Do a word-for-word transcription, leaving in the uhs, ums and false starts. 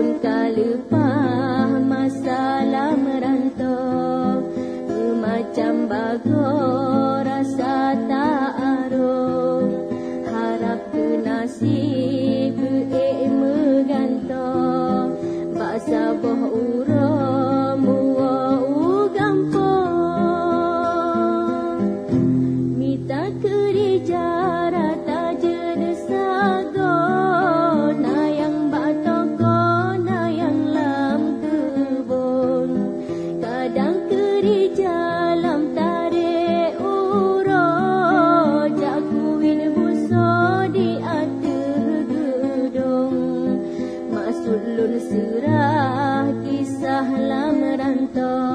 Ka leupah masa lam rantô, meumacam bagoe rasa ta-arôh. Harab keu naseb ék meugantoe, bak saboh uroe muwoe u gampông. Mita keurija rata jeuet sagoe, na nyang bak toko, na nyang lam keubon. Kadang keurija lam tarek uroe, jak keuwin busoe di ateueh geudong. Maksud lôn seurah kisah lam rantô.